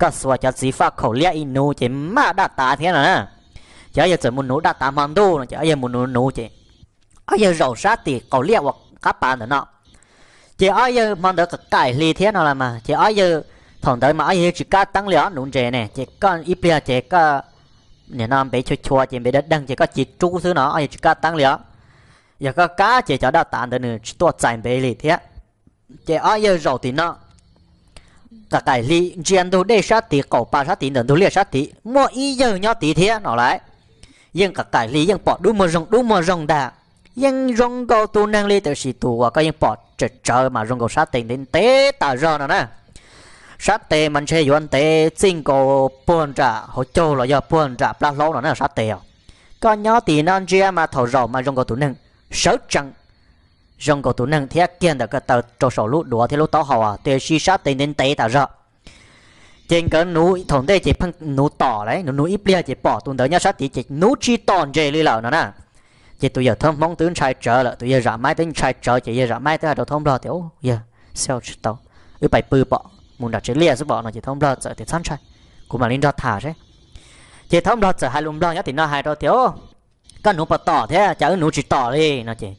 koj xuas cov txiv faj khaum liab ib nuv ces mag daj tav thiab no na. Ces ob yawg txawm mus nuv daj tav hmo ntuj no ces ob yawg mus nuv nuv ces ob yawg zaum sab tim qaum liaj uas qab pas ntawm no. Ces ob yawg hmo ntawd qaim hli thiab no las mas ces ob yawg thaum ntawd mas ob yawg tsis kab teeb li os, nuv ntses ne ces koj ib pliag ces koj nim no npev chua chua ces npev dawb deeg ces koj cia rub xwb no, ob yawg tsis kab teeb li os. Yog koj kab ces cov daj tav ntawd nws tsis tuaj txais npev li thiab. Ces ob yawg zaum tim no qaim qaim hli ntsia ntug dej sab tid qaum pas sab tid ntawm ntug liaj sab tid muaj ib yawg nyob tid thiab no las. Yeej qaim qaim hli yeej pom dub muag zoog dub muag zoog ntag. Yeej zoo nkaus tus neeg li tiam sis tus uas koj yeej pom tsawv tsawv mas zoo nkaus sab tes ntev ntev tas zog no na. Sab tes mas ntshe yuav ntev txij nkaus puag nram hauv caug los yog puag nram plab hlaub no na sab tes os. Koj nyob tim no ntsia mas thaum zaum mas zoo nkaus tus neeg sawv tsees, zoo nkaus tus neeg thiab kiag ntawm ko taw rau saum lub duav thiab lub taub hau tiam sis sab tes ntev ntev tas zog. Ces nkawd nuv thaum ntej ces pheej nuv tom las, nuv nuv ib pliag ces pom tus ntawd nyob sab tid ces nuv tsis tom ntses li lawm no na. Ces tus yawm thab hmoob twb ntshai tsawv lawm, tus yawg zam maib twb ntshai tsawv ces yawg zam maib twb hais rau thaub nplog tias, Yawg, xyov tsis tau, wb pais pw pom mus nram tsev liaj xwb pom no ces thaub nplog txawm tias, Txhob ntshai, kuv mam li nrog tham seb. Ces thaub nplog txawm hais lus nplog nyob tim no hais rau tias, Koj nuv puas tom thiab cas wb nuv tsis tom li no ces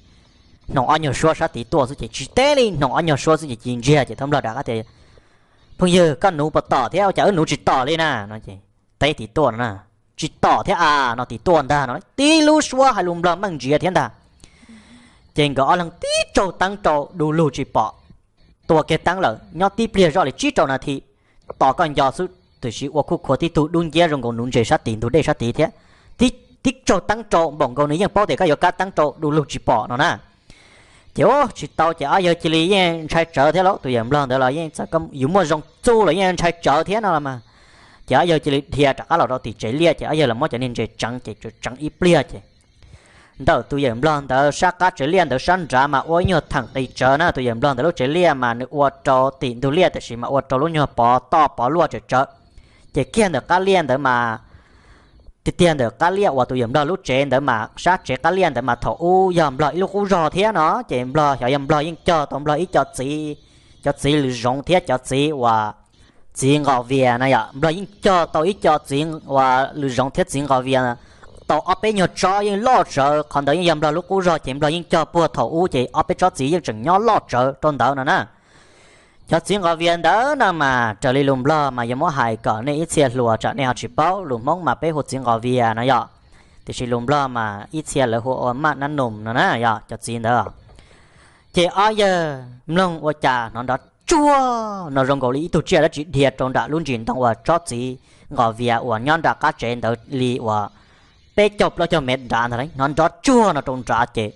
hnoos ob nyuag suab sab tid tuaj xwb ces tsis teb li, hnoos ob nyuag suab xwb ces ci ntsiag ces thaub nplog rov qab tias, Phooj ywg, koj nuv puas tom thiab cas wb nuv tsis tom li na no ces teb tim tuaj no na, Tsis tom thiab a no tim tuaj ntag no, tib lub suab hais lus nplog meej ntsiav thiab ntag. Ces nkawd ob leeg tib tsaug teeb rau du lug tsis pom. Tua kiag teeb lawm nyob tib pliag zoj li tsib rau nas this, tos koj nco xwb tiam sis ua khuj khuav tib tug dub nciab zoo nkaus nuv ntses sab tid ntug dej sab tid thiab. Tib tsaug teeb rau npaum nkaus nws yeej paub tias koj yuav kab teeb rau du lug tsis pom no na. Ces ua tsis tau ces ob yawg cia li yeej ntshai tsawv thiab lauj, tus yawm nplog ntawd los yeej txawm yus muaj zoo txuj los yeej ntshai tsawv thiab no los mas. Ces ob yawg cia li dhia rov qab los rau tim tsev liaj ces ob yawg los muab cov niag ntses tseev ces tseev ib pliag ces ntawm tus yawm nplog ntawd sab qab tsev liaj ntawd sab nrad mas ua ib nyuag theem qis tsawv na, tus yawm nplog ntawd lub tsev liaj mas nws ua rau tim ntug liaj tiam sis mas ua rau lub nyuag pov toj pov luaj tsawv tsawv. Ces kiag ntawm qab liaj ntawd mas tiag tiag ntawm qab liaj uas tus yawm nplog lub tsev ntawd mas sab tsev qab liaj ntawd mas thaum ub yog nplog ib lub qub zog thiab no ces nplog xyov yog nplog yeej cog tau nplog ib co txiv, cov txiv lws zoov thiab cov txiv uas txiv nqos vias na yom, nplog yeej cog tau ib co txiv uas lws zoov thiab txiv nqos vias tau ob peb nyuag tsob yeej loj tsawv, qhov ntawd yeej yog nplog lub qub zog ces nplog yeej cog puag thaum ub ces ob peb tsob txiv yeej tseem nyob loj tsawv rau ntawd no na. Cov txiv nqos vias ntawd no mas raws li lus nplog mas yuav muab hais kom nej ib txhia hluas tsam nej ho tsis paub, lus Hmoob mas peb hu txiv nqos vias no yom, tiam sis lus nplog mas ib txhia lawv hu ua maj nab num no na yom, cov txiv ntawd. Ces ob yawg mloog ua cas hnov nrov tsuag no zoo nkaus li ib tug tsiaj dab tsi dhia rau nram lub ntsis ntoo uas tsob txiv nqos vias uas nyob nram qab tsev ntawd li uas peb caug plaub caug mev nrad ntag, hnov nrov tsuag no rau nrad ces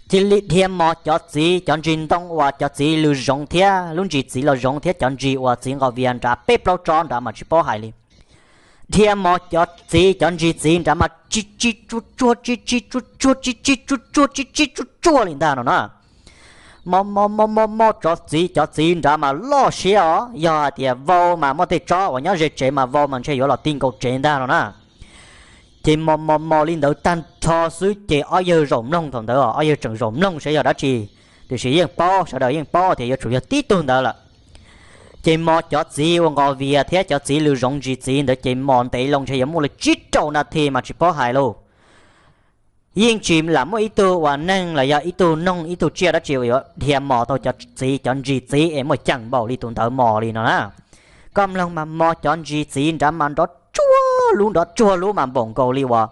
cia li dhia mos cov txiv cov ntsis ntoo uas cov txiv lws zoov thiab lub ntsis txiv los zoov thiab cov ntsis uas txiv nqos vias nrad peb plaub tsob nrad mas tsis paub hais li. Dhia mos cov txiv cov ntsis txiv nrad mas tsis tsis tsuag tsuag tsis tsis tsuag tsuag tsis tsis tsuag tsuag tsis tsis tsuag tsuag li ntag no na. Mos mos mos mos mos cov txiv cov txiv nrad mas loj siab os, yog hais tias vau mas muaj tej tsob uas nyob ze tsev mas vau mas ntshe yuav los ti nkaus tsev ntag no na. Ces mos mos mos li ntawd tag nrho xwb ces ob yawg zaum mloog thaum ntawd, ob yawg tseem zaum mloog saib yog dab tsi, tiam sis yeej paub, sawv daws yeej paub tias yuav tsum yog tib tug ntawd lawm. Ces mos cov txiv ua nqos vias thiab cov txiv lws zoov ntsis txiv ntawd ces mos ntev loo ntshe yuav muaj li tsib rau nas this mas tsis paub hais lauj. Yeej tsis lam muaj ib tug uas neeg los yog ib tug noog ib tug tsiaj dab tsi uas yuav dhia mos tau cov txiv cov ntsis txiv es muaj ceem npaum li tus ntawd mos li no na. Koj mloog mas mos cov ntsis txiv nrad mas nrov tsuag lub nrov tsuag lub mas npaum nkaus li uas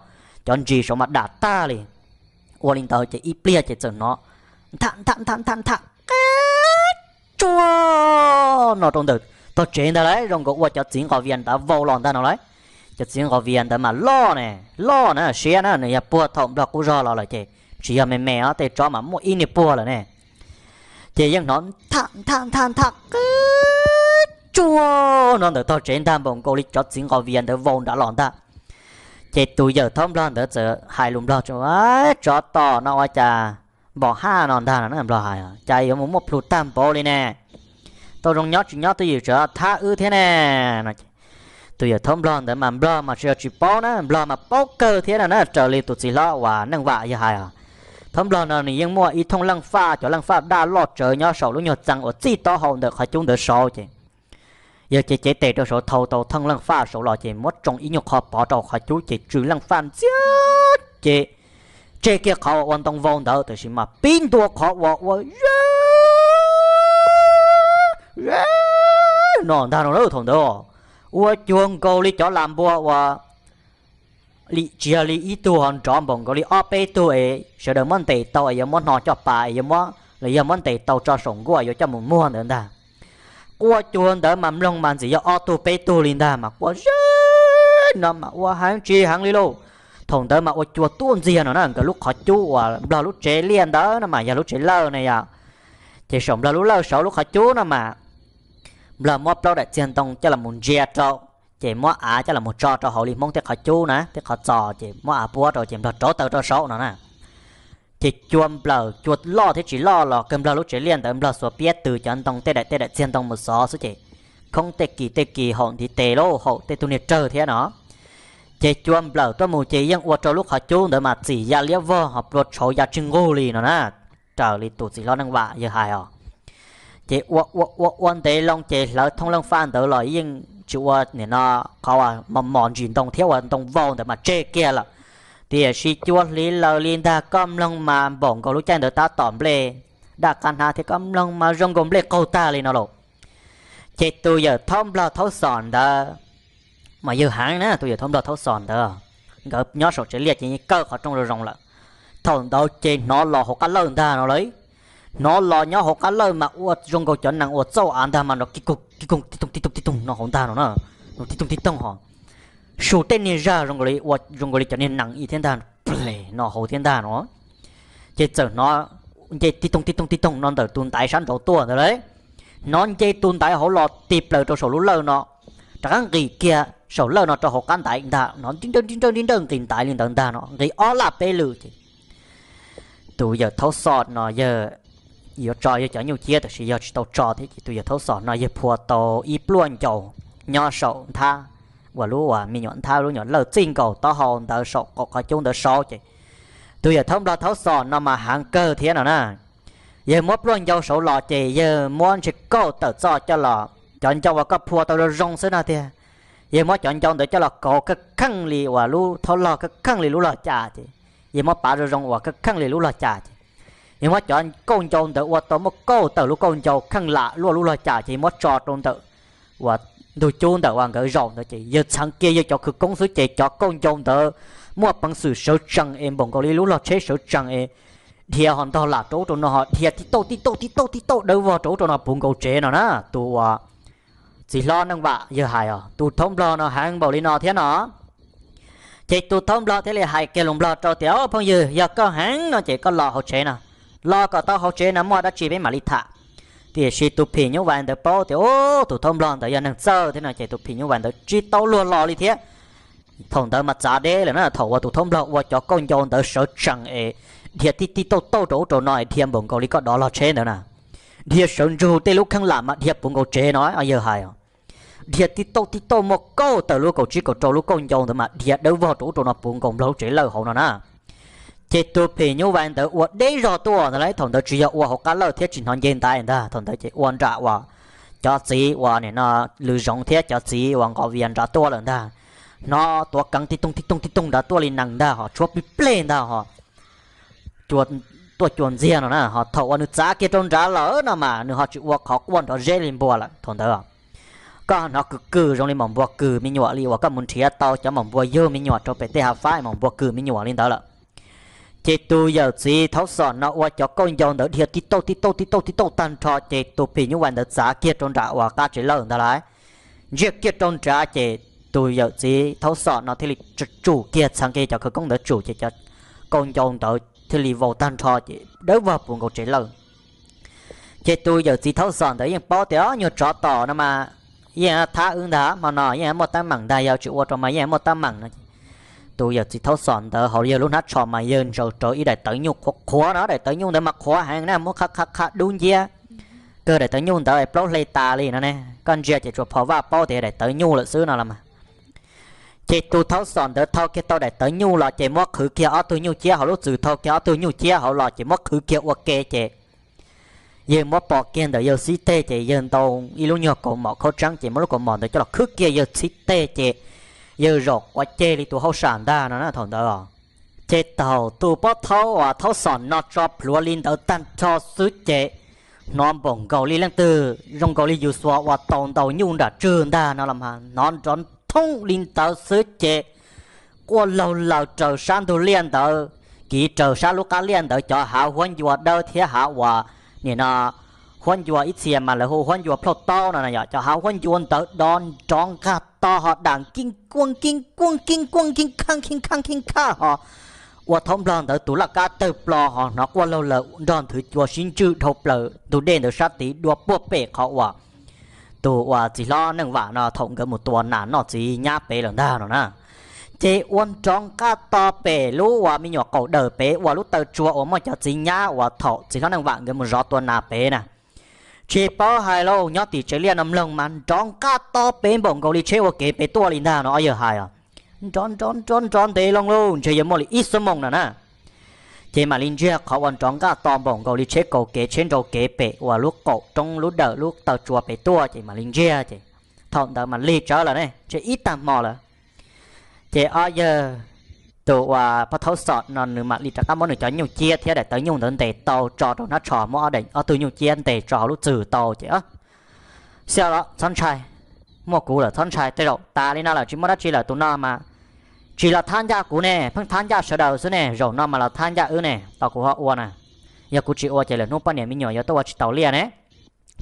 cov ntsis saud mas dam tag li. Ua li ntawd ces ib pliag ces txawm hnov Tham tham tham tham tham qeb tsuag no rau ntawm tog tsev ntag lauj, zoo nkaus ua cov txiv nqos vias ntawd vau los ntag no lauj. Cov txiv nqos vias ntawd mas loj ne, loj na, siab na, nws yog puag thaum nplog qub zog los lawm ces tsis yog me me os, tej tsob mas muaj ib niag puag lawm ne. Ces yeej hnov tham tham tham tham qeb tsuag no ntawm tog tsev ntag, npaum nkaus li cov txiv nqos vias ntawd vau nrad los ntag. Ces tus yawm thaub nplog ntawd txawm hais lus nplog tso, Tsov tom no ua cas npaum haj no ntag no na, nplog hais, Cas yuav mus muaj plhus tag npaum li ne? Tau zoo nyob tsis nyob twj ywm tseem thab wb thiab ne. Tus yawm thaub nplog ntawd mas nplog mas tsis yog tsis paub na, nplog mas paub kawg thiab no na, raws li tus txiv hlob uas Neej Vam yawg hais os. Thaub nplog no nws yeej muaj ib thooj leej faj, cov leej faj daj loj tsawv nyob saum lub nyuag txee uas txij taub hau ntawm qhov cub ntawd saud ces yawg cev cev tes rau saud, thau tau thooj leej faj saud los ces muab tsoo ib nyuag qho pov rau qhov cub ces tsw leej faj ntxiag ces tseg kiag qhov uas ua ntoo vau ntawd, tiam sis mas pib ntua qhov uas ua no ntag no na. Thaum ntawd ua cuag nkaus li cov las npua uas li tsis yog li ib tug ho nrov npaum nkaus li ob peb tug es sawv daws muab ntes tau es yuav muab hno coj pas es yuav muab, los yog muab ntes tau tso saum nkuaj yuav coj mus muag ntawd ntag. Quaj cuag ntawd mas mloog mas ntxim yog ob tug peb tug li ntag mas quaj zeb no mas ua heev tsis heev li lauj. Thaum ntawd mas ua cua tuaj ntxiag no na, nkawd lub qhov cub uas nplog lub tsev liaj ntawd no mas yog lub tsev lawj ne yom. Ces saum nplog lub lawj saud lub qhov cub no mas nplog muab plaub daim txiag ntoo coj los mus ntsia rau, ces muab av coj los mus tso rau hauv li Hmoob tej qhov cub na, tej qhov txos ces muab av puab rau ces nplog rauv taws rau saud no na. Ces cua nplawm, cua loj thiab tsis loj los kawg nplog lub tsev liaj ntawd nplog xuas piab tws cov ntoo tej daim tej daim txiag ntoo mus xov xwb ces khoob tej kis tej kis haum ntiv tes lauj, haum tej tug niag rawg thiab no. Ces cua nplawm tuaj mus ces yeej ua rau lub qhov cub ntawd mas txim ya liab vog ho plua tshauv ya tsig nqug li no na, raws li tus txiv hlob Neej Vam yawg hais os. Ces ua ua ua ua ntev loo ces hlawv thooj leej faj ntawd los yeej tsis ua nim no qhov mos mos ntsis ntoo thiab ua ntoo vau ntawd mas tseg kiag lawm. Tiam sis cua hliv laws li ntag, koj mloog mas npaum nkaus lub caij ntawd tab tom nplej daj qab hnab thiab, koj mloog mas zoo nkaus nplej qaug tag li no lauj. Ces tus yawm thaub nplog thaub xom ntawd mas yawg heev na, tus yawm thaub nplog thaub xom ntawd, nkawd nyob saum tsev liaj ces yeej kaw qhov rooj zoo zoo lawm. Thaum ntawd ces hnov los hauv qab lawj ntag no lauj. Hnov los nyob hauv qab lawj mas ua zoo nkaus cov nees uas txauj av ntag mas nrov ki koog ki koog ti toog ti toog ti toog no hauv ntag no na, nrov ti toog ti toog ho su tej niag zaj zoo nkaus li ua zoo nkaus li cov niag nees ib thiab ntag, ples no hauv thiab ntag no. Ces txawm hnov nce ti toog ti toog ti toog no ntawm tus ntaiv sab nraud tuaj ntawd lauj. Hnov nce tus ntaiv hauv los tig plaws rau saum lub lawj no, rov qab nqis kiag saum lawj no rau hauv qab ntaiv ntag no, nti nrawj nti nrawj nti nrawj nqis ntaiv li ntawd ntag no, nqis ob laj peb lwm ces tus yawm thaub xom no yawg yuav tso yawg cov nyuj ciab tab sis yog tsis tau tso thiab ces tus yawm thaub xom no yawg phua tau ib pluaj ncau nyob saum nthab uas lub uas me nyuam nthab lub nyuam lawj txij nkaus taub hau ntawd saum qaum qhov cub ntawd saud ces tus yawm thaub nplog thaub xom no mas heev kawg thiab no na. Yawg muab pluaj ncau saud los ces yawg muab ntshe kauj tawm txoj coj los, cov ncau uas koj phua tau zoo zoo xwb no tiag. Yawg muab cov ncau ntawd coj los kauv kheej kheej li uas lub thaub log kheej kheej li lub log cas ces, yawg muab pav zoo zoo uas kheej kheej li lub log cas ces, yawg muab cov kauj ncau ntawd ua tau muaj kauj tawm lub kauj ncau kheej lam luaj lub log cas ces yawg muab tso rau ntawm uas ntug cub ntawm uas nkawd zaum ntawd ces yawg txheev kiag yawg cov khawv koob xwb ces cov kauj ncau ntawd muaj peev xwm sawv tsees es npaum nkaus li lub log tsheb sawv tsees es dhia ho ntog lam rau ub rau no ho dhia tib tauj tib tauj tib tauj tib tauj dawb vog rau ub rau no puv nkaus tsev no na. Tus uas txiv hlob Neej Vam yawg hais os, tus thaub nplog no heev npaum li no thiab no. Ces tus thaub nplog thiaj li hais kiag lus nplog rau tias, Au phooj ywg, yog koj heev no ces koj los hauv tsev no, los kom tau hauv tsev no muaj dab tsi peb mam li tham. Tiam sis tus phim nyuj vais ntawd paub tias, Ub, tus thaub nplog ntawd yog neeg txawj thiab no ces tus phim nyuj vais ntawd tsis tau luag los li thiab. Thaum ntawd mas txav deb lawm na, thaum uas tus thaub nplog ua cov kauj ncau ntawd sawv tsees es dhia tib tib tauj tauj rau ub rau no es dhia npaum nkaus li koj dov log tsheb ntawd na, dhia sawv ntsug tej lub kheej lam mas dhia puv nkaus tsev no yawg hais os. Dhia tib tauj tib tauj muaj kauj tawm lub kaum tsib kaum rau lub kauj ncau ntawd mas dhia dawb vog rau ub rau no puv nkaus nplog lub tsev lawj hauv no na. Ces tus phim nyuj vais ntawd ua deb zog tuaj ntag lauj, thaum ntawd tsis yog ua hauv qab lawj thiab tsis hnov nce ntaiv ntag, thaum ntawd ces ua nram uas cov txiv uas nim no lws zoov thiab cov txiv uas nqos vias nrad tuaj lawm ntag. Hnov tuav keev tib toog tib toog tib toog nrad tuaj li nees ntag ho tshuab plig pleg ntag ho tuaj cua ntxiag no na, ho thaum uas nws txav kiag rau nrad lawm no mas nws ho tsis ua qhov quaj nrov zeb li npua lawm thaum ntawd. Koj hnov kws kws zoo li maum npua kws me nyuam li uas koj mus nrhiav tau cov maum npua yug me nyuam rau pem tej hav fab maum npua kws me nyuam li ntawd lawm. Ces tus yawm txiv thaub xom no ua cov kauj ncau ntawd dhia tib tauj tib tauj tib tauj tib tauj tag nrho ces tus phim nyuj vais ntawd txav kiag rau nram uas qab tsev lawm ntag lauj. Ntsiag kiag rau nrad ces tus yawm txiv thaub xom no thiaj li tsum kiag, txhais kiag cov khawv koob ntawd tsum ces cov kauj ncau ntawd thiaj li vau tag nrho ces dawb vog puv nkaus tsev lawm. Ces tus yawm txiv thaub xom ntawd yeej paub tias nyuag tsov tom no mas yeej thab wb ntag, hmo no yeej muaj teeb meem ntag, yog tsis ua rau mas yeej muaj teeb meem no. Tus yawm txiv thaub xom ntawd hauv yawg lub hnab tsho mas yawg ntsaws rau ib daim tawv nyuj qhuav qhuav no, daim tawv nyuj ntawd mas qhuav heev na, muab qhab qhab qhab dub nciab, kawg daim tawv nyuj ntawd plaub hle tas li no ne, koj ntsia ces tsuas pom vaj paub tias daim tawv nyuj lawm xwb no los mas. Ces tus thaub xom ntawd thau kiag tau daim tawv nyuj los ces muab qhwv kiag ob tug nyuj ciab hauv lub txwm, thau kiag ob tug nyuj ciab hauv los ces muab qhwv kiag ua ke ces yawg muab pom kiag ntawm yawg xib teg ces yawg ntoo ib lub nyuag kaus mom khaub tseeb ces muab lub kaus mom ntawd coj los khwb kiag yawg xib teg ces yawg zaum quav ceg li tus hauj sam ntag no na thaum ntawd. Ces thaum tus pob thaub uas thaub xom no tso plhuav li ntawd tag nrho xwb ces hnov npaum nkaus li leej twg zoo nkaus li yus xuas uas tau ntaus nyuj nram tswg ntag no los mas hnov nrov thoob li ntawd xwb ces quaj laug laws raws sab ntug liaj ntawd, kiv raws sab lub qab liaj ntawd cov hav huab ncua dawb thiab hav uas nim no huab ncua ib txhia mas lawv hu huab ncua plhaub taub no yom, cov hav huab ncua ntawd dov nrov nqaj to ho dam kib kuaj kib kuaj kib kuaj kib khaj kib khaj kib khaj ho ua thaub nplog ntawd tus laj kab tawg plo ho hnov quaj laug laws nrog nthwv cua sib ntswj dhau plaws ntug dej ntawd sab tid dua puag pem qhov uas tus uas txiv hlob Neej Vam no thaum nkawd mus tua nas noj txiv nyab pem lawm ntag no na. Ces ua nrov nqaj to pem lub uas me nyuam qaum dawm pem uas lub taw tsua uas muaj cov txiv nyab uas thaum txiv hlob Neej Vam nkawd mus zov tua nas pem na. Tsis paub hais lauj, nyob tim tsev liaj no mloog mas nrov nqaj to pem npaum nkaus li tsheb ua kev pem tuaj li ntag no ob yawg hais os. Nrov nrov nrov nrov ntev loo lauj, ntshe yuav muaj li ib xuab moos no na. Ces mam li ntsiag qhov uas nrov nqaj to npaum nkaus li tsheb kaus kev tsheb nrau kev pem uas lub qaum roob lub dawm lub taw tsua pem tuaj ces mam li ntsiag ces thaum ntawd mam lig tsawv lawm ne, ntshe ib tag hmo lawm. Ces ob yawg tus uas poj thaub xom no nws mam li rov qab muab nws cov nyuj ciab thiab daim tawv nyuj ntawd ntes tau tso rau hnab tsho, muab ob tug nyuj ciab ntes tso hauv lub txwm tau ces, xij los txhob ntshai, muaj kuv lawm txhob ntshai, tej zaum tas li no lawm tsis muaj dab tsi lawm, tus no mas tsis los thab ncaj kuv ne, pheej thab ncaj sawv daws xwb ne, zaum no mas los thab ncaj wb ne, tos kuv ho ua na. Yog kuv tsis ua ces lwm hnub poj niam me nyuam yuav tuaj ua tsis taus liaj ne.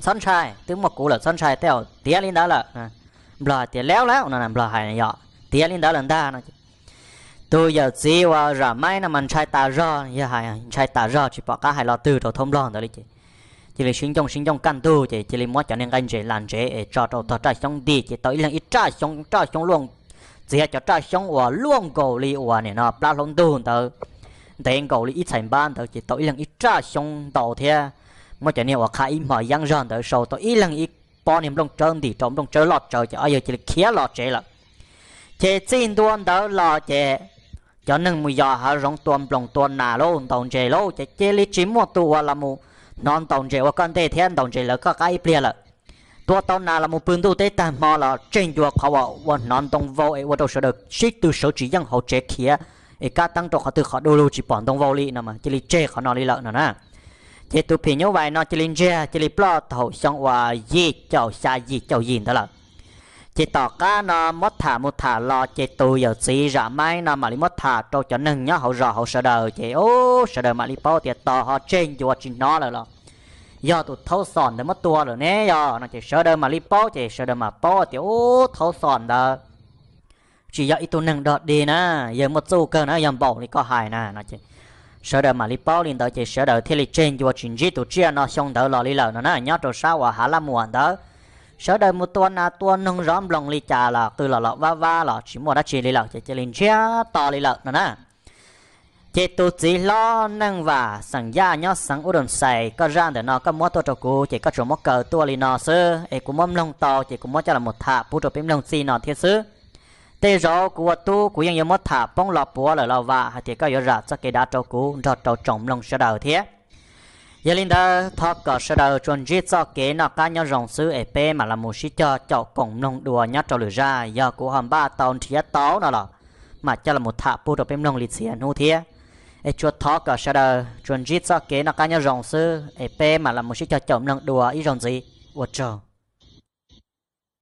Txhob ntshai, twb muaj kuv lawm txhob ntshai, tej zaum tiav li ntawd lawm. Nplog hais tias laub laub no, Nplog hais yog tiav li ntawd lawm ntag no. Tus yawm txiv uas zam maib no mas ntshai tas zog, yog hais ntshai tas zog tsis pom qab hais lo twg rau thaub nplog ntawd li ces cia li sib ncooj sib ncooj kaj ntug ces cia li muab cov niag nqaij ntses las ntsev es tso rau tog raj xyoob nti ces tau ib leeg ib raj xyoob, raj xyoob luaj, txiav cov raj xyoob uas luaj nkaus li uas nim no plab hlaub ntug ntawd, ntev nkaus li ib txhais npab ntawd ces tau ib leeg ib raj xyoob ntau thiab. Muab cov niag uas qha ib hmos yeeb zog ntawd sau tau ib leeg ib pob niag nplooj tsawb ntim rau nplooj tsawb loj tsawv ces ob yawg cia li khiav los tsev lawm. Ces txij ntua ntawd los ces cov neeg mus yos hav zoov tua nploos tua nas lauj, ntaus ntses lauj, ces cia li tsis muaj tus uas los mus hnov ntaus ntses ua koj ntej thiab ntaus ntses lawv koj qab ib pliag lawm. Tua tau nas los mus pw ntuj teb tag hmo los tseg ncua qhov uas ua hnov ntoo vau es ua rau sawv daws sib tw sawv tsis yeej hauv tsev khiav es kab teeb rau qhov twg qhov du lug tsis pom ntoo vau li no mas cia li tseg qhov no li lawm no na. Ces tus phim nyuj vais no cia li ntsiag cia li ploj thaum xyoo uas yim caum xya yim caum yim ntawd lawm. Ces tom qab no muab tham mus tham los ces tus yawm txiv zam maib no mam li muab tham rau cov neeg nyob hauv zos hauv sawv daws ces ub sawv daws mam li paub tias tos ho tseg ncua tsis hnov lawm los yog tus thaub xom ntawd muab tua lawm ne yog no ces sawv daws mam li paub ces sawv daws mam paub tias ub thaub xom ntawd tsis yog ib tug neeg dog dig na, yawg muaj txuj kawg na, yog npaum li koj hais na no ces sawv daws mam li paub li ntawd ces sawv daws thiaj li tseg ncua tsis ntsib tus tsiaj no xyoo ntawd los li lawm no na. Nyob rau sab uas hav laj muam ntawd sawv daws mus tua nas tua noog zov nploos li cas los qw los los vab vab los tsis muaj dab tsi li lawm ces cia li ntsiag to li lawm no na. Ces tus txiv hlob Neej Vam xeem Yaj nyob xeev Ub Doos Xais, koj zaj ntawm no koj muab tuaj rau kuv ces koj tsuas muab kaw tuaj li no xwb es kuv muab mloog tau ces kuv muab coj los mus tham pub rau peb mloog txij no thiab xwb. Tej zaum kuv ua tub kuv yeej yuav muab tham poob los puav lawm los vam hais tias koj yuav zam txoj kev dav rau kuv nrog rau tsoom mloog sawv daws thiab. Yog li ntawd thov kom sawv daws tsuas ntsib txoj kev noj qab nyob zoo xwb es peb mam los mus sib cog caum koom mloog dua nyob rau lwm zaj. Yog kuv ho npaj tau nrhiav tau no los mam coj los tham pub rau peb mloog li txhia hnub thiab. Es tsuas thov kom sawv daws tsuas ntsib txoj kev noj qab nyob zoo xwb es peb mam los mus sib cog caum mloog dua ib zaug ntxiv. Ua tsaug.